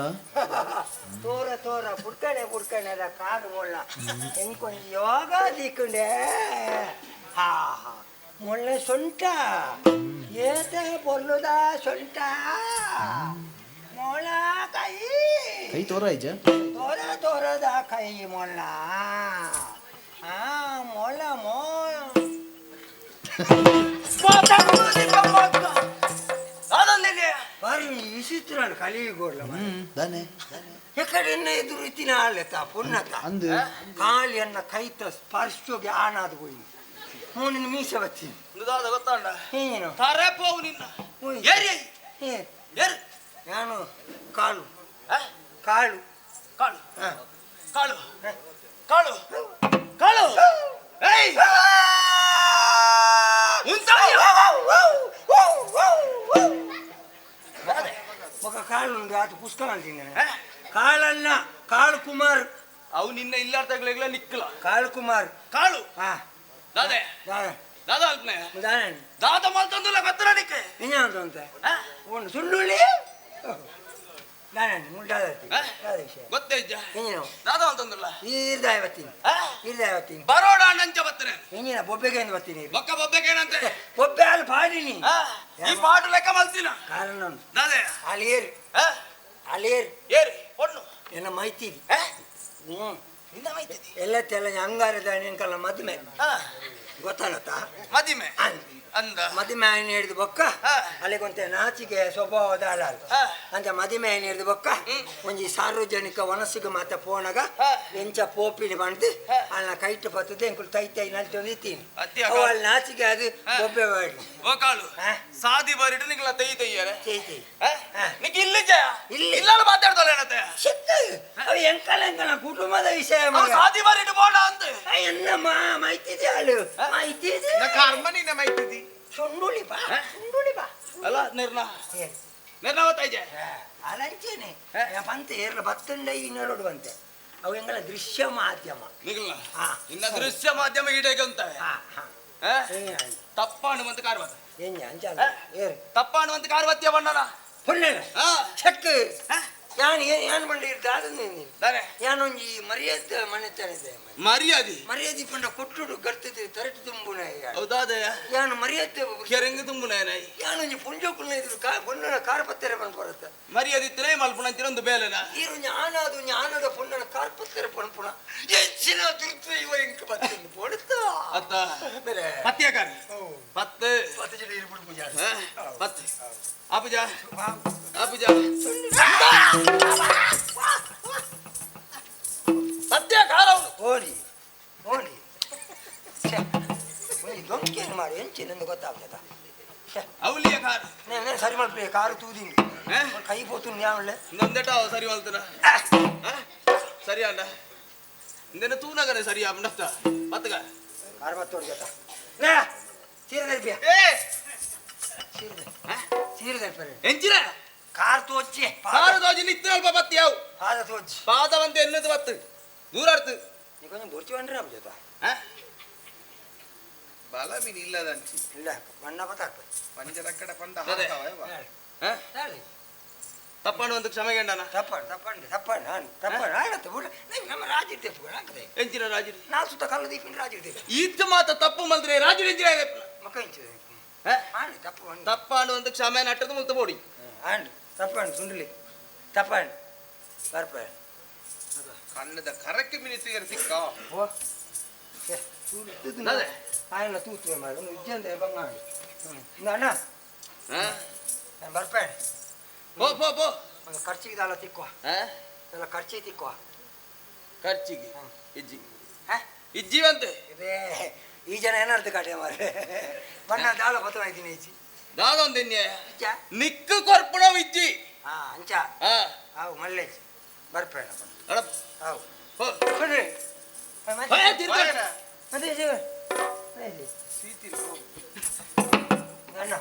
ತೋರ ತೋರ ಪುಡ್ಕಣೆ ಪುಡ್ಕಣೆದ ಕಾರು ಮೊಳ್ಳ ಹೆಂಗೊಂಜಿ ಯೋಗ ದಿಕ್ಕುಂಡೆ ಹಾ ಹಾ ಮೊಳ್ಳೆ ಸೊಂಟ ಏತೆ ಬೊಲ್ಲುದ ಸೊಂಟ ಮೊಳ ಕೈ ಕೈ ತೋರ ಇಜ್ಜ ತೋರ ತೋರದ ಕೈ ಮೊಳ್ಳ ಆ ಮೊಳ ಮೋ ಬಾರಿ ವಿಚಿತ್ರ ಕಲಿಗೋಡ್ಲ ದಾನೆ ಎಕಡೆನ್ನ ಎದುರು ಇತ್ತಿನ ಆಳೆತ ಪುಣ್ಣತ ಅಂದು ಕಾಲಿಯನ್ನ ಕೈತ ಸ್ಪರ್ಶೋಗೆ ಆನಾದ ಹೋಯಿ ಮೂನಿನ ಮೀಸೆ ಬತ್ತಿ ಗೊತ್ತಾಂಡ ಏನು ತಾರೆ ಪೋವು ನಿನ್ನ ಹೋಯ್. ಏರಿ ಏ, ಏರು ನಾನು ಕಾಳು ಆ? ಕಾಳು ಕಾಳು ಹಾ. ಕಾಳು ಕಾಳು ಕಾಳು ಏಯ್ ಉಂತಾಯ ಮಗ ಕಾಳು ಉಂಟು ಆತ ಪುಸ್ತಕ ಅಂತೀನಿ ಕಾಳಲ್ಲ ಕಾಳು ಕುಮಾರ್ ಅವು ನಿನ್ನ ಇಲ್ಲಾರ್ದಾಗ್ಲೆಗ್ಲ ನಿಕ್ಕಲ ಕಾಳು ಕುಮಾರ್ ಕಾಳು ಹಾ ದಾದೆ ದಾನೆ ದಾದ ಅಲ್ಪನೆ ದಾನೆ ದಾದ ಮಲ್ತಂದುಲ್ಲ ಗೊತ್ತಲ್ಲ ನಿಕ್ಕೆ ಇನ್ಯಾವುದು ಅಂತ ಆ? ಒಂದು ಸುಳ್ಳುಳ್ಳಿ ದಾನೆ ಮುಂಡಾದ ಆ? ಗೊತ್ತೇ ಇಜ್ಜ ಇನ್ನೇನು ದಾದ ಮಲ್ತಂದುಲ್ಲ ಈರ್ದಾಯ ಬರ್ತೀನಿ ಆ? ಈರ್ದಾಯ ಬರ್ತೀನಿ ಬರೋಡ ನಂಚ ಬತ್ತನೆ ಹಿಂಗಿನ ಬೊಬ್ಬೆಗೆ ಎಂದು ಬರ್ತೀನಿ ಬೊಕ್ಕ ಬೊಬ್ಬೆಗೇನಂತೆ ಬೊಬ್ಬೆ ಅಲ್ಲಿ ಪಾಡಿನಿ ಆ? ಈ ಪಾಡು ಲೆಕ್ಕ ಮಲ್ತಿನ ಕಾರಣ ಉಂಟು ದಾದೆ ಅಲೇರ್ ಆ? ಅಲೇರ್ ಏರಿ ಹೊಣ್ಣು ಎನ್ನ ಮೈತಿದಿ ಆ? ಹ್ಞೂ ನಿನ್ನ ಮೈತಿದಿ ಎಲ್ಲ ತೆಲ್ಲ ಅಂಗಾರದ ನಿನ್ಕಲ್ಲ ಮದುವೆ ಆ, ಗೊತ್ತಾಗತ್ತಾ ಮದಿಮೆ ಅಂದ ಮದುವೆ ಆಯ್ನ ಹಿಡಿದು ಬೊಕ್ಕ ಹಾ. ಅಲ್ಲಿಗೊಂತೆ ನಾಚಿಕೆ ಸ್ವಭಾವದ ಅಲ್ಲ ಹಾ. ಅಂತ ಮದುವೆ ಆಯ್ನ ಹಿಡಿದು ಬೊಕ್ಕ ಒಂಜಿ ಸಾರ್ವಜನಿಕ ವನಸ್ಸಿಗೆ ಮಾತ ಪೋಣಗ ಹಾ. ಎಂಚ ಪೋಪಿಡಿ ಬಂದು ಹಾ. ಅಲ್ಲ ಕೈಟ್ ಬರ್ತದೆ ಎಂಕುಲು ತೈ ತೈ ನಲ್ತೊಂದು ಇತ್ತೀನಿ ಅತ್ತಿ ಅವು ಅಲ್ಲಿ ನಾಚಿಕೆ ಅದು ಹಾ. ಬೊಬ್ಬೆ ಮಾಡಿ ಓ ಕಾಳು ಆ? ಸಾದಿ ಬರಿಡು ನಿಂಗಳ ತೈ ತೈಯರೆ ತೈ ತೈ ಆ? ಹಾ. ನಿಂಗೆ ಇಲ್ಲಿ ಜಯ ಇಲ್ಲಿ. ಇಲ್ಲ ಮಾತಾಡ್ದಲ್ಲ ಏನತ್ತೆ ಸಿಕ್ಕ ಅವು ಎಂಕಲ ಎಂಕಲ ಕುಟುಂಬದ ವಿಷಯ ಅವ್ರು ಮಗ. ಸಾದಿ ಬರಿಡು ಬೋಡ ಅಂತ ಎನ್ನ ಮಾ ಮೈತಿದೆ ಅಳು ಮೈತಿದೆ ನ ಕರ್ಮ ನಿನ್ನ ಮೈತಿದಿ ಸುಂಡುಳಿ ಬಾ ಸುಂಡುಳಿ ಬಾ ಅಲ್ಲ ನಿರ್ನ ಏ, ನಿರ್ನ ಗೊತ್ತಾಯ್ಜೆ ಅಲಂಚೇನೆ ಬಂತೆ ಏರ್ಲ ಬತ್ತಂಡ ಈ ನರೋಡು ಬಂತೆ ಅವು ಎಂಗಲ ದೃಶ್ಯ ಮಾಧ್ಯಮ ನಿಗಲ್ನ ಹಾ. ಇನ್ನ ದೃಶ್ಯ ಮಾಧ್ಯಮ ಈಡೇಗೆ ಅಂತ ಹಾ ಹಾ ತಪ್ಪಾಣುವಂತ ಕಾರ್ವತ್ತ ಏನ್ ಅಂಚ ಏರ್ ತಪ್ಪಾಣುವಂತ ಕಾರ್ವತ್ಯ ಬಣ್ಣನ ಪುಣ್ಯನ ಹಾ ಚೆಕ್ ಯಾನ್ ಏನ್ ಯಾನ್ ಬಂಡಿ ನೀನು ದಾನೆ ಯಾನೊಂಜಿ ಮರ್ಯಾದೆ ಮನೆತನದೆ ಮರ್ಯಾದಿ ಮರ್ಯಾದೆ ಪಂಡ ಕೊಟ್ಟುಡು ಗರ್ತದೆ ತರಟು ತುಂಬುನ ಹೌದಾದೆ ಯಾನು ಮರ್ಯಾದೆ ಕೆರಂಗ ತುಂಬುನ ಯಾನೊಂಜಿ ಪುಂಜೋಕುಲ್ನ ಇದ್ರು ಕಾ ಪುಣ್ಣನ ಕಾರ್ಪತ್ತೆರೆ ಬಂದು ಬರುತ್ತೆ ಮರ್ಯಾದೆ ಇತ್ತಲೇ ಮಲ್ಪುಣಂತಿರ ಒಂದು ಬೇಲೆನ ಈರೊಂಜಿ ಆನಾದ ಒಂಜಿ ಆನದ ಪುಣ್ಣನ ಕಾರ್ಪತ್ತೆರೆ ಪಣಪುಣ ಹೆಚ್ಚಿನ ದುರ್ತು ಇವ ಇಂಕ ಬತ್ತಿಂದು ಪೊಡುತ್ತ ಅತ್ತ ಬೇರೆ ಪತ್ಯಕಾರ ಪತ್ತು ಪತ್ತು ಜನ ಇರ್ಬಿಡು ಪೂಜಾರಿ ಹಾ? ಪತ್ತು ಆಪುಜ ಆಪುಜ ಓಡಿ ಓಡಿ ಛೆ, ಒಂಜಿ ದೊಂಕಿ ಮಾರಿ ಎಂಚಿ ನಂದು ಗೊತ್ತಾಗ್ತದ. ಅವಲಿಯ ಕಾರ್. ನೇನು ಸರಿ ಮಲ್ಪಲೆ ಕಾರು ತೂದಿಂಡು. ಆ? ಕೈ ಪೋತು ನ್ಯಾವಳ್ಳೆ. ಇನ್ನೊಂದೆಟ ಸರಿ ಮಲ್ತನ ಸರಿ ಅಂಡ ಇಂದೆನ ತೂನಗನೆ ಸರಿ ಆಪುಂಡತ್ತ ಪತ್ತಗ. ಕಾರು ಬತ್ತೋಡು ಜೊತ ನೇ ಸೀರೆ ದರ್ಪಿಯ. ಏ ಸೀರೆ ಸೀರೆ ದರ್ಪರೆ. ಎಂಚಿನ? ಕಾರ್ ತೋಚಿ. ಕಾರು ದೋಜಿ ನಿತ್ಯ ಅಲ್ಪ ಪತ್ತಿ ಯಾವು. ಪಾದ ತೋಚಿ. ಪಾದವಂತೆ ಎನ್ನದು ಪತ್ತು ದೂರ ಅರ್ತು. ನೀ ಕೊಂಚ ಬೊರ್ಚಿ ಬಂದ್ರೆ ನಮ್ಮ ಜೊತೆ. ಬಲ ಮೀನ್ ಇಲ್ಲದಂಚಿ. ಇಲ್ಲ ಬಣ್ಣ ಬತ್ತಾರ್ಪ. ಪಂಜರಕ್ಕಡ ಪಂಡ ಅದೇ. ಹಾಕವ. ತಪ್ಪಂಡು ಒಂದು ಕ್ಷಮೆಗೆ ಅಂಡನ. ತಪ್ಪಂಡು ತಪ್ಪಂಡು ತಪ್ಪಂಡು ಹಾಂ ತಪ್ಪಂಡು ಆಡತ್ತೆ ಬಿಡ ನಮ್ಮ ರಾಜಿರ್ತೇವೆ ಹಾಕದೆ. ಎಂಚಿನ ರಾಜು? ನಾ ಸುತ್ತ ಕಲ್ಲು ದೀಪಿನ ರಾಜಿರ್ತೇವೆ. ಈತ ಮಾತ ತಪ್ಪು ಮಲ್ದ್ರೆ ರಾಜು ಎಂಚಿನ? ಮಕ್ಕ ಇಂಚು ಆಂಡು ತಪ್ಪು ಅಂಡು. ತಪ್ಪಾಂಡು ಒಂದು ಕ್ಷಮೆ ನಟ್ಟದು ಮುಲ್ತ ಬೋಡಿ. ಆಂಡು ತಪ್ಪಂಡು ಸುಂಡ್ಲಿ ತಪ್ಪಂಡು ಬರ್ಪ. ಕಣ್ಣದ ಕರಕ್ಕೆ ಮಿನಿ ತುಯರ್ ಸಿಕ್ಕ. ಓ ಅದೇ. ಆಯಲ್ಲ ತೂತುವೆ ಮಾರ ಒಂದು ಉಜ್ಜಂದೆ ಬಂಗಾಂಡು ಅಣ್ಣ. ನಾನು ಬರ್ಪೇಣ. ಪೋ ಪೋ ಪೋ. ಒಂದು ಖರ್ಚಿಗೆ ದಾಲ ತಿಕ್ಕುವ. ಎಲ್ಲ ಖರ್ಚಿಗೆ ತಿಕ್ಕುವ. ಖರ್ಚಿಗೆ ಇಜ್ಜಿ. ಹಾ? ಇಜ್ಜಿವಂತೆ. ಇದೇ ಈ ಜನ ಏನಾರ್ದು ಕಾಟೆ ಮಾರೆ ಬಣ್ಣ ದಾಲ ಬತ್ತವಾಯ್ತೀನಿ ಇಜ್ಜಿ. ದಾದ ಒಂದು ಎನ್ನೆ. ಇಜ್ಜ. ನಿಕ್ಕು ಕೊರ್ಪುಣ ಇಜ್ಜಿ. ಹಾ ಅಂಚ. ಹಾ. ಅವು ಮಲ್ಲೆ ಬರ್ಪೇಣ. ಅಡ. ಅವು ಪೋ. ಕೊಡ್ರಿ. ಏ, ತಿರ್ಗಾ. ಮತ್ತೆ ಸೀತಿಲ್ ಅಣ್ಣ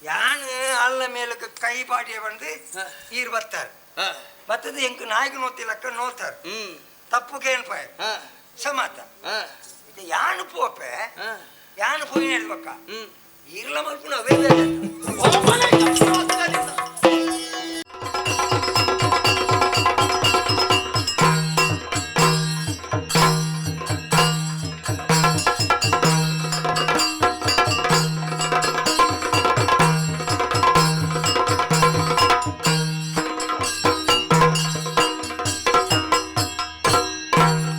ಯಾನ್ ಅಲ್ಲ ಮೇಲಕ್ಕೆ ಕೈ ಪಾಟಿಯ ಬಂದು ನೀರು ಬತ್ತಾರೆ. ಹಾ. ಬತ್ತದ ಎಂಕ್ ನಾಯ್ಕ ನೋತಿಲಕ್ಕ ನೋತಾರೆ. ತಪ್ಪು ಕೇಳ್ಪಾಯ. ಸಮಾತ. ಇದು ಯಾನು ಪೋಪೆ. ಹಾ. ಯಾನು ಪೋಯಿನ ಹೇಳ್ಬೇಕ. ಹ್ಮ್. ಈರ್ಲ ಮಲ್ಪುನ ಅವೇ ಬೇರೆ.